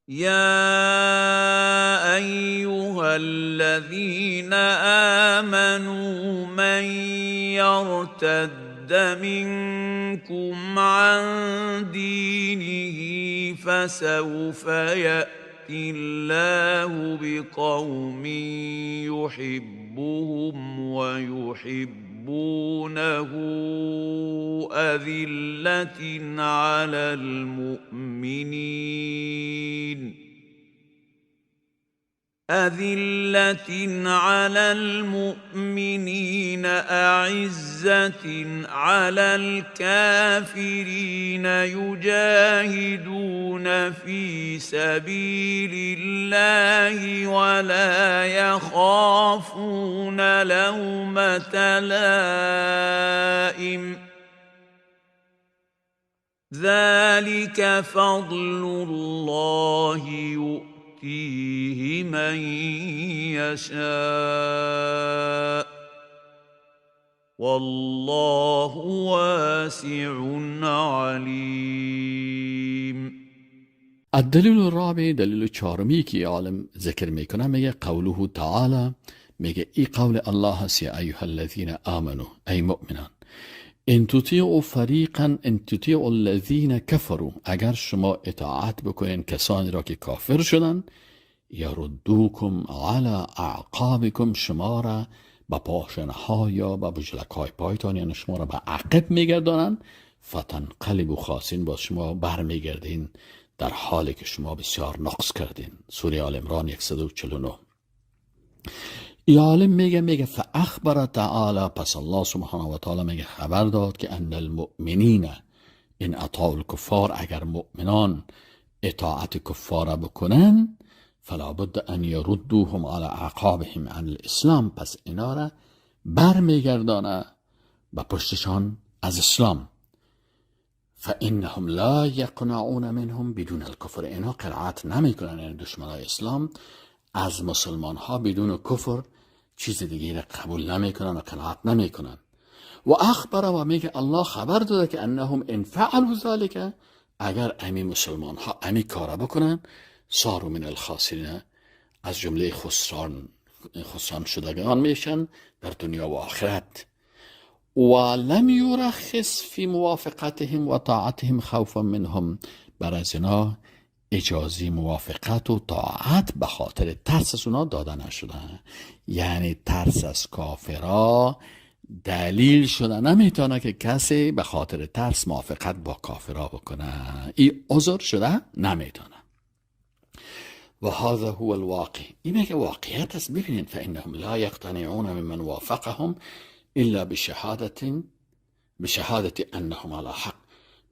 يا ايها الذين امنوا من يرتد منكم عن دينه فسوف ياتي الله بقوم يحبهم ويحبونه أذلة على المؤمنين أذلة على المؤمنين أعزة على الكافرين يجاهدون في سبيل الله ولا يخافون لومة لائم ذلك فضل الله يؤتيه من يشاء والله واسع عليم. الدلیل الرابع، دلیل چهارمی که عالم ذکر میکنه، میگه قوله تعالی، میگه ای قول الله هست: یا ایها الذین آمنوا، ای مؤمنان، ان تطیعوا فریقا ان تطیعوا الذین کفروا، اگر شما اطاعت بکنین کسانی را که کافر شدن، یردوکم علی اعقابکم، شما را به پاشنها یا به بجلک های پایتان، یعنی شما را به عقب میگردانن، فتنقلبوا خاسرین، باز شما برمیگردین در حالی که شما بسیار نقص کردین. سوره آل عمران 149. ای عالم میگه فاخبر تعالی، پس الله سبحانه و تعالی میگه خبر داد که ان المؤمنین ان اطاعوا الکفار، اگر مؤمنان اطاعت کفار بکنن، فلا بد ان یردوهم على اعقابهم عن الاسلام، پس اینا را برمیگردانه به پشتشان از اسلام. فانهم لا یقنعون منهم بدون الکفر، اینا قناعت نمیکنن، یعنی دشمنای اسلام از مسلمان ها بدون کفر چیز دیگه را قبول نمیکنن و قناعت نمیکنن. و اخبر، و میگه الله خبر داده که انهم ان فعلوا ذلك، اگر امی مسلمان ها امی کارا بکنن، صاروا من الخاسرین، از جمله خسران شدگان میشن در دنیا و آخرت. و لم یرخص فی موافقتهم و طاعتهم خوفا منهم، بر از اینا اجازه موافقت و طاعت به خاطر ترس از اونا داده نشده. یعنی ترس از کافرا دلیل شده نمیتونه که کسی به خاطر ترس موافقت با کافرا بکنه. این عذر شده نمیتونه. و هذا هو الواقع، این که واقعیت است. ببینید، فإنهم لا يقتنعون ممن وافقهم إلا بشهادة أنهم على حق.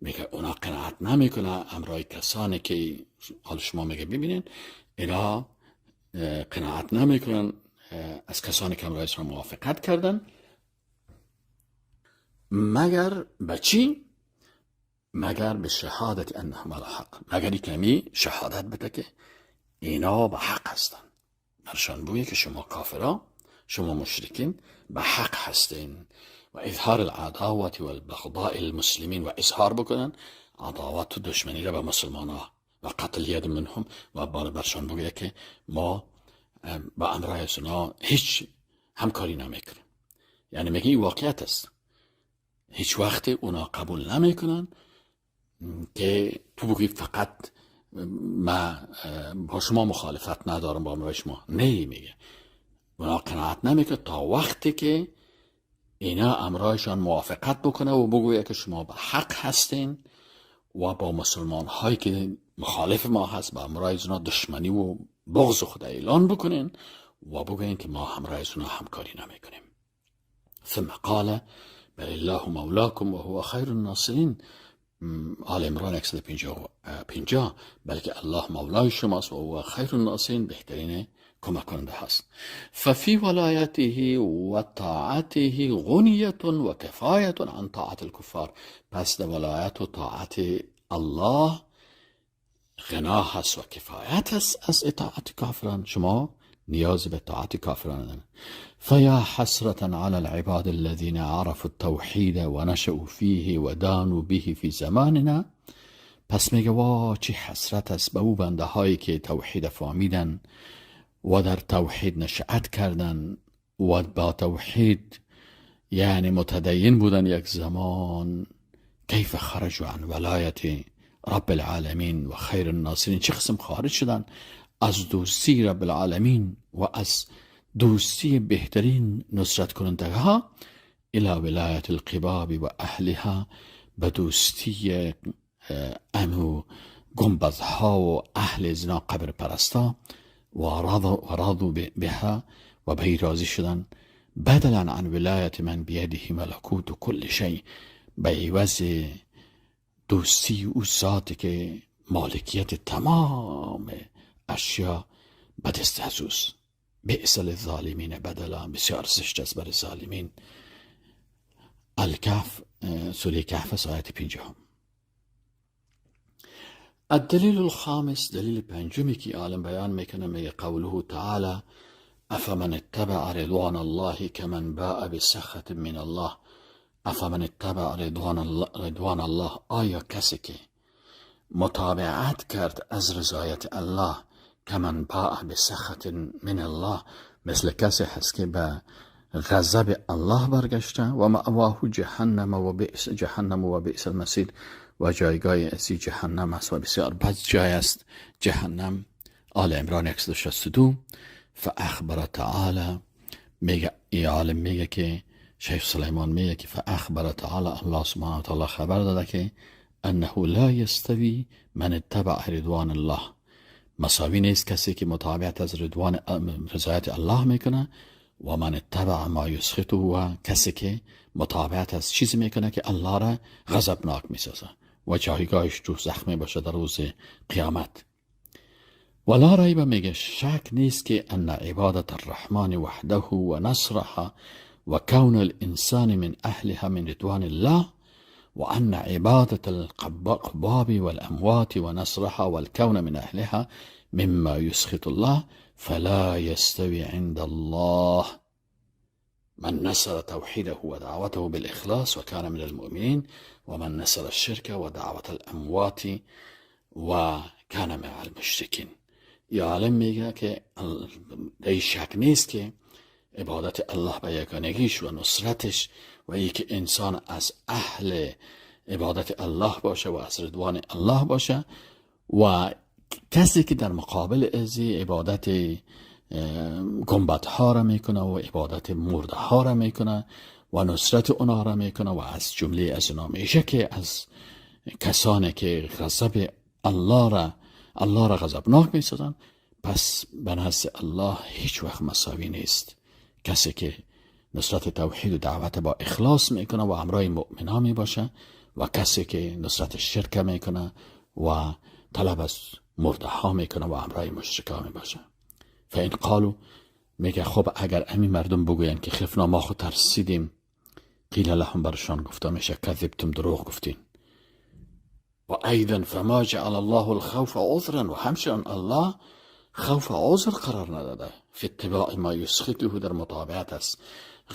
میگه اونا قناعت نمیکنه امرای کسانی که حال شما، میگه ببینین، اینا قناعت نمیکنن از کسانی که امرایشان موافقت کردن، مگر به چی؟ مگر به شهادت انهم على حق، مگر کمی شهادت بده که اینا به حق هستن. برشان بگویه که شما کافرا، شما مشرکین به حق هستین. و اظهار العداوة والبغضاء المسلمین، و اظهار بکنن عداوت و دشمنی را به مسلمان ها، و قطع الید منهم، و برشان بگویه که ما با امرای اونا هیچ همکاری نمیکنیم. یعنی میگه این واقعیت است، هیچ وقت اونا قبول نمیکنن که تو بگی فقط ما با شما مخالفت ندارم، با امرای شما نه. میگه اونا قناعت نمیکنه تا وقتی که اینا امرایشان موافقت بکنه و بگویه که شما به حق هستین و با مسلمان هایی که مخالف ما هست، با امرای اونا دشمنی و بغض خود اعلان بکنین و بگوین که ما همراه اونا همکاری نمیکنیم. ثم قال بل الله مولاكم وهو خیر الناصرین، آل عمران 150، بلکه الله مولای شماست و هو خیر الناصرین، بهترین کمک کننده هست. ففي ولایته و طاعته غنیة و کفایة عن طاعت الکفار، پس در ولایت و طاعت الله غنا هست و کفایت هست از اطاعت کافران. شما نیاز به طاعت کافران ندارید. فيا حسرة على العباد الذين عرفوا التوحيد ونشأوا فيه ودانوا به في زماننا. پس میگه وا چه حسرت است به او بنده هایی که توحید فهمیدن و در توحید نشأت کردن و با توحید یعنی متدین بودن یک زمان. کیف خرجوا عن ولایت رب العالمین و خیر الناصرین، چه قسم خارج شدن از دوستی رب العالمین و از دوستی بهترین نصرت کننده ها، الى ولایت القباب و اهلها، به دوستی امو گنبدها و اهل زنا قبر پرستا، و رضوا بها و به راضی شدن، بدلا عن ولایت من بیده ملکوت کل شیء، به عوض دوستی او ذاتی که مالکیت تمام اشیا به دست از اوست. بئس للظالمین بدلا، بسیار زشت است بر ظالمین. الکهف، سوره کهف، آیت 50. الدلیل الخامس، دلیل پنجمی که عالم بیان میکنه، میگه قوله تعالی افمن اتبع رضوان الله کمن باء بسخط من الله. افمن اتبع رضوان الله، آیا کسی که متابعت کرد از رضایت الله، کمن باء بسخط من الله، مثل کسی هست که به غضب الله برگشته، و مأواه جهنم و بئس جهنم و بئس المصیر، و جایگاه ازی جهنم است و بسیار بد جای است جهنم. آل عمران 162. فاخبر تعالی، میگه ای عالم، میگه که شیخ سلیمان میگه که فاخبر تعالی، الله سبحانه و تعالی خبر داده که انه لا یستوی من اتبع رضوان الله، مساوی نیست کسی که متابعت از رضوان رضایت الله میکنه، و من اتبع ما یسخطه، و کسی که متابعت از چیزی میکنه که الله را غضبناک میسازه و جایگاهش دوزخ می باشه در روز قیامت. ولا ریب، میگه شک نیست که ان عبادت الرحمن وحده و نصرها و کون الانسان من اهلها من رضوان الله وأن عبادة القباب والأموات ونصرها والكون من أهلها مما يسخط الله، فلا يستوي عند الله من نصر توحيده ودعوته بالإخلاص وكان من المؤمنين ومن نصر الشرك ودعوة الأموات وكان مع المشركين. یا عالم میگه که در شک نیست که عبادت الله به یگانگیش و نصرتش و ای که انسان از اهل عبادت الله باشه و از رضوان الله باشه، و کسی که در مقابل ازی عبادت گنبدها را میکنه و عبادت مرده ها را میکنه و نصرت اونا را میکنه و از جمله از اونا میشه که از کسانی که غضب الله را غضبناک میسازن، پس به نزد الله هیچ وقت مساوی نیست کسی که نصرت توحید و دعوت با اخلاص میکنه و همراه مؤمنا میباشه و کسی که نصرت شرک میکنه و طلب از مرده ها میکنه و همراه مشرکا میباشه. فان قالوا، میگه خب اگر همین مردم بگوین که خفنا، ما خود ترسیدیم، قیل لهم، برشان گفته میشه کذبتم، دروغ گفتین. و ایضا فما جعل الله الخوف عذرا، و همچنان الله خوف عذر قرار نداده، فی اتباع ما یسخطه، در متابعت از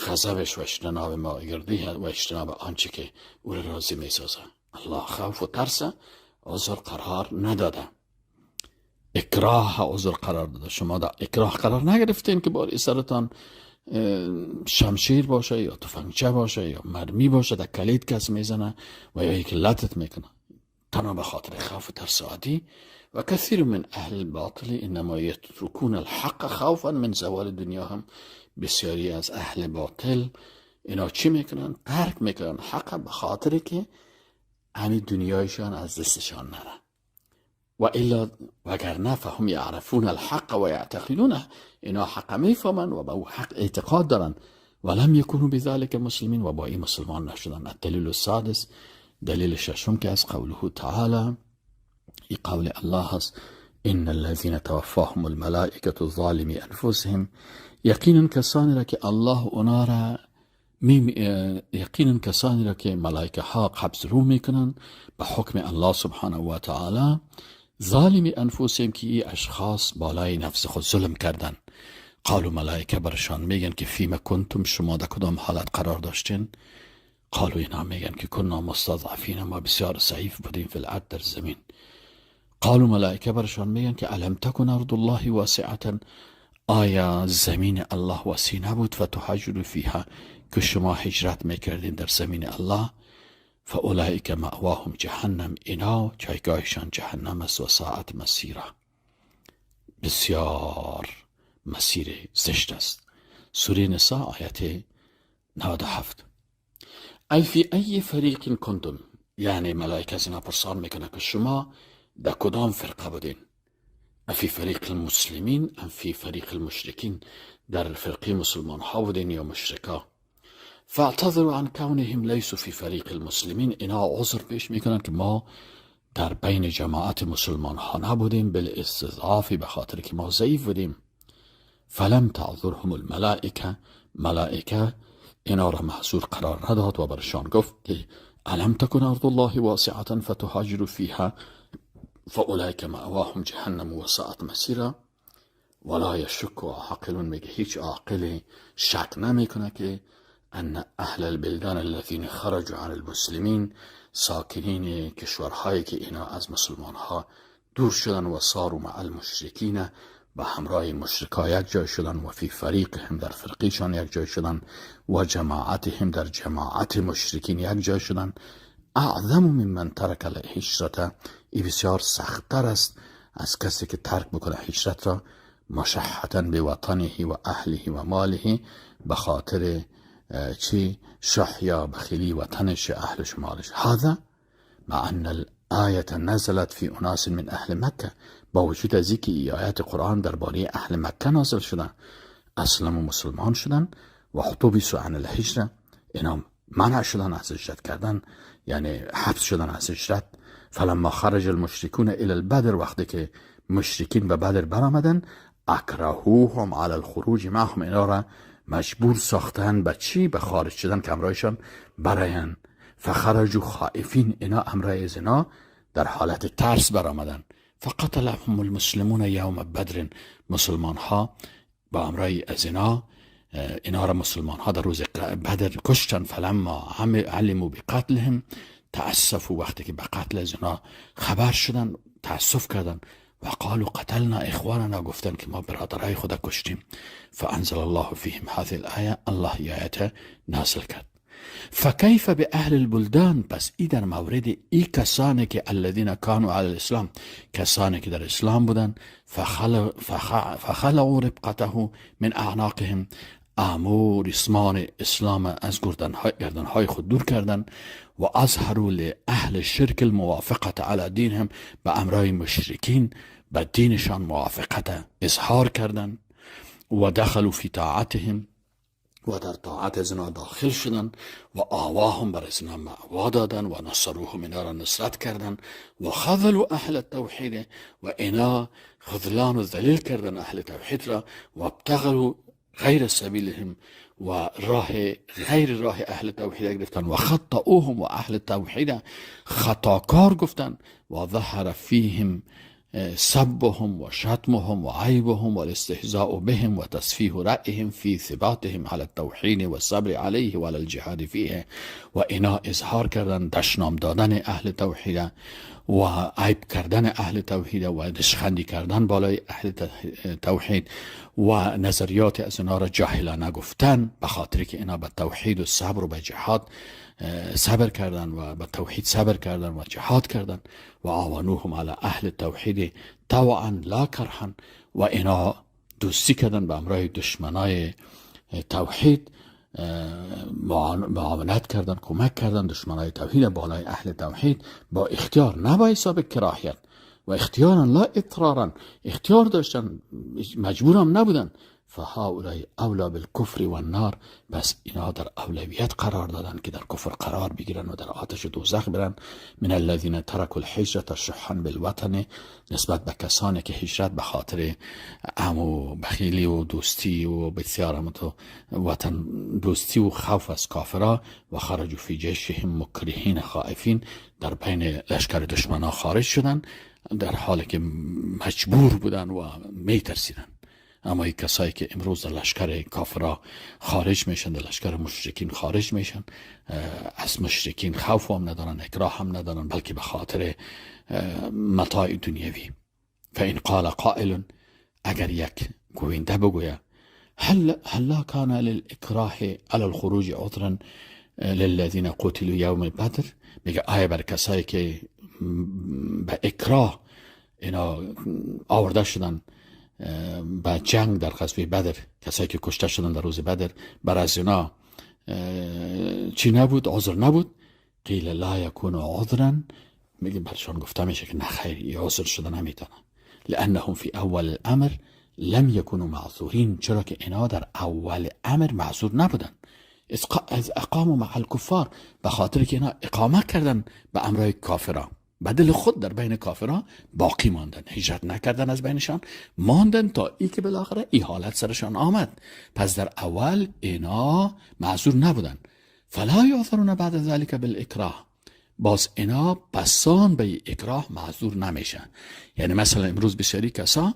غضبش و اجتناب ما یرضیه و اجتناب آنچه که او را راضی میسازه. الله خوف و ترس عذر قرار نداده، اکراه عذر قرار داده. شما در اکراه قرار نگرفتین که بالای سرتان شمشیر باشه یا تفنگچه باشه یا مرمی باشه، در کله‌ت کس میزنه و یا یک لتت میکنه، تنها به خاطر خوف و ترس عادی. و کثیر من اهل الباطل انما یترکون الحق خوفا من زوال دنیاهم. بسیاری از اهل باطل اینا چی میکنن؟ ترک میکنن حق به خاطر که همین دنیایشان از دستشان نره. و الا، وگرنه فهم یعرفون الحق و یعتقدونه، اینا حق میفهمن و به او حق اعتقاد دارن، ولم یکونوا بذلك مسلمین، و با این مسلمان نشدن. الدلیل السادس، دلیل ششم که از قوله تعالی، ای قول الله هست ان الذين توفاهم الملائكة ظالمی انفسهم، یقینا کسانی را که الله اونا را یقینا کسانی را که ملائکه ها قبض روح میکنن به حکم الله سبحانه و تعالی، ظالمی انفسهم، که ای اشخاص بالای نفس خود ظلم کردن، قالوا، ملائکه برشان میگن که فیما کنتم، شما در کدام حالت قرار داشتین؟ قالوا اینا میگن که كنا مستضعفین، ما بسیار ضعیف بودیم، فی الارض، در زمین. قالوا، ملائکه برشان میگن که الم تكن ارض الله واسعة، آیا زمین الله وسیع نبود؟ فتهاجروا فيها، که شما هجرت میکردین در زمین الله. فاولئک مأواهم جهنم، اینا جایگاهشان جهنم است، و ساءت مصیرا، بسیار مسیر زشت است. سوره نساء آیت 97. ای فی ای فریق کنتم، یعنی ملائکه از اینا پرسان میکنه که شما در کدام فرقه بودین؟ افی فریق المسلمین ام فی فریق المشرکین؟ در فرقه مسلمان ها بودین یا مشرکا؟ فاعتذروا عن كونهم ليسوا في فريق المسلمین، اینا عذر پیش میکنن که ما در بین جماعت مسلمان ها نبودیم، بالاستضعاف، به خاطر که ما ضعیف بودیم. فلم تعذرهم الملائکه، ملائکه اینا را معذور قرار نداد و برشان گفت که الم تكن ارض الله واسعة فتهاجروا فيها فاولئك مأواهم جهنم وساءت مصیرا. ولا يشك عاقل، میگه هیچ عاقلی شک نمیکنه که ان اهل البلدان الذين خرجوا عن المسلمین، ساکنین کشورهایی که اینا از مسلمان ها دور شدن، و صاروا مع المشرکین، به همراه مشرکا یک جای شدن، و فی فریقهم، در فرقیشان یک جای شدن، و جماعتهم، در جماعت مشرکین یک جای شدن، اعظم ممن ترک الهجرة، ای بسیار سختتر است از کسی که ترک بکنه هجرت را، مشحة بوطنه و اهله و ماله، به خاطر چی؟ شح یا بخیلی وطنش، اهلش، مالش. هذا مع ان الآیة نزلت فی اناس من اهل مکه، با وجود از اینکه آیت قرآن درباره اهل مکه نازل شدن، اسلموا، مسلمان شدن، و حبسوا عن الهجرة، اینا منع شدن از هجرت کردن، یعنی حبس شدن از هجرت. فلما خرج المشركون الى البدر، وقتی که مشرکین به بدر برآمدن، اکرهوهم علی الخروج معهم، اینا را مجبور ساختن به چی؟ به خارج شدن که همراهشان براین. فخرجوا خائفین، اینا همراه از اینا در حالت ترس برآمدن. فقتلهم المسلمون یوم بدر، مسلمان ها با همراه از اینا، اینا را مسلمان ها در روز بدر کشتن. فلما علموا بقتلهم تأسفوا، وقتی که به قتل از اینا خبر شدن تأسف کردن، و قالوا قتلنا اخواننا، گفتن که ما برادرای خود کشتیم. فانزل الله فيهم هذه الآیه، الله آیت نازل کرد. فكيف بأهل البلدان، پس ای در مورد ای کسانی که الذين كانوا على الاسلام، کسانی که در اسلام بودن، فخلعوا ربقته من اعناقهم، امو ریسمان اسلام از گردنهای خود دور کردن، و اظهروا لاهل الشرك الموافقة على دینهم، به امرای مشرکین به دینشان موافقت اظهار کردن، و دخلوا فی طاعتهم، و در طاعت از داخل شدن، و آواهم، بر از مأوا دادن، و نصروهم، اینا را نصرت کردن، و خذلوا اهل التوحید، و اینا خذلان و ذلیل کردن اهل توحید را، و ابتغوا غیر سبیلهم، و راه غیر راه اهل توحید گرفتن، و خطئوهم، و اهل توحید خطاکار گفتن، و ظهر فیهم سبهم و شتمهم و عیبهم و الاستهزاء بهم و تسفیه رأیهم فی ثباتهم على التوحید و الصبر علیه و على الجهاد فیه. و اینا اظهار کردن دشنام دادن اهل توحید و عیب کردن اهل توحید و ریشخندی کردن بالای اهل توحید و نظریات از اینا را جاهلانه گفتن، به خاطر که اینا به توحید و صبر و به جهاد صبر کردن و به توحید صبر کردن و جهاد کردن، و عاونوهم علی اهل توحید طوعا لا کرها، و اینا دوستی کردن به امرای دشمنای توحید، معاونت کردن، کمک کردن دشمنای توحید بالای اهل توحید با اختیار، نه با حساب کراهیت، و اختیارا لا اضطرارا، اختیار داشتن، مجبورم نبودن. فهؤلاء اولی بالکفر و النار، پس اینا در اولویت قرار دادن که در کفر قرار بگیرن و در آتش دوزخ برن، من الذین ترکوا الهجرة شحا بالوطن، نسبت به کسانی که هجرت به خاطر امو بخیلی و دوستی و بسیار هم تو وطن دوستی و خوف از کافرا، و خرجوا فی جیشهم مکرهین خائفین، در بین لشکر دشمنا خارج شدن در حالی که مجبور بودن و میترسیدن. اما ای کسایی که امروز در لشکر کافرا خارج میشن، در لشکر مشرکین خارج میشن، از مشرکین خوف هم ندارن، اکراه هم ندارن، بلکه به خاطر متاع دنیوی. فإن قال قائل، اگر یک گوینده بگوید هلا كان للإكراه على الخروج عذرا للذين قتلوا يوم البدر، میگه آیا بر کسایی که به اکراه اینا آورده شدن به جنگ در غزوه بدر، کسایی که کشته شدن در روز بدر، بر از اینا چی نبود؟ عذر نبود؟ قيل لا يكون عذرا، میگه برشان گفته میشه که نه خیر، عذر شده نمیتونه. لأنهم في أول الأمر لم يكونوا معذورين، چرا که اینا در اول امر معذور نبودن. إذ أقاموا مع الكفار، به خاطر که اینا اقامه کردن به همرای کافرا، بدل خود در بین کافرها باقی ماندن، هجرت نکردن، از بینشان ماندن تا ای که بالاخره ای حالت سرشان آمد. پس در اول اینا معذور نبودن. فلا يعذرون بعد ذلك بالإكراه، باز اینا پسان به اکراه معذور نمیشن. یعنی مثلا امروز بسیاری کسا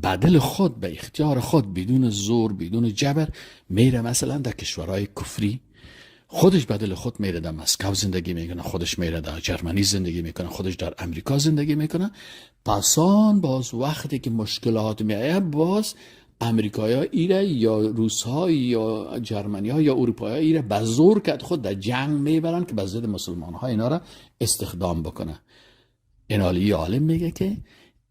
بدل خود، به اختیار خود، بدون زور، بدون جبر میره مثلا در کشورهای کفری، خودش بدل خود میره در مسکو زندگی میکنه، خودش میره در جرمنی زندگی میکنه، خودش در امریکا زندگی میکنه. پسان باز وقتی که مشکلات میآید، باز امریکایی ها ایره یا روس ها یا جرمنی ها یا اروپایی ها ایره به زور که خود در جنگ میبرن که به ضد مسلمان ها اینا را استخدام بکنه. اینالی عالم میگه که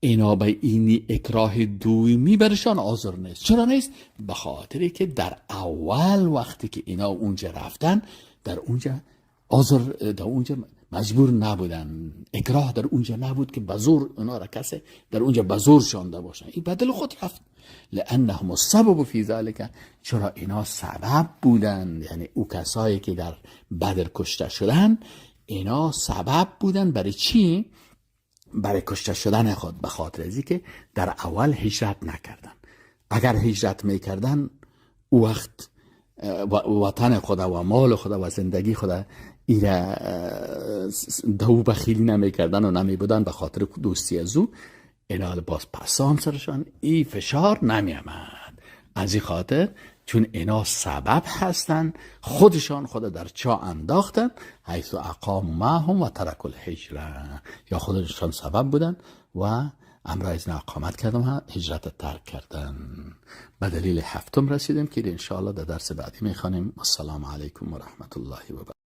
اینا به اینی اکراه دومی برشان عذر نیست. چرا نیست؟ به خاطری که در اول وقتی که اینا اونجا رفتن، در اونجا عذر، در اونجا مجبور نبودن، اکراه در اونجا نبود که بزور اونا را کسی در اونجا بزور شانده باشن. این بدل خود رفت. لأنهم السبب في ذلك، چرا اینا سبب بودن، یعنی او کسایی که در بدر کشته شدن، اینا سبب بودن. برای چی؟ برای کشته شدن خود، به خاطر ازی که در اول هجرت نکردن. اگر هجرت میکردن، او وقت وطن خود و مال خود و زندگی خود ایره دو بخیلی نمیکردن و نمی بودن به خاطر دوستی از او، اینا باز پسان سرشان ای فشار نمی آمد. از این خاطر چون اینا سبب هستن، خودشان خود در چا انداختن، حيث أقاموا معهم وتركوا الهجرة، یا خودشان سبب بودن و همرای ازینا اقامت کردن و هجرت ترک کردن. به دلیل هفتم رسیدیم که انشاءالله در درس بعدی میخوانیم. السلام علیکم و رحمت الله و برکاته.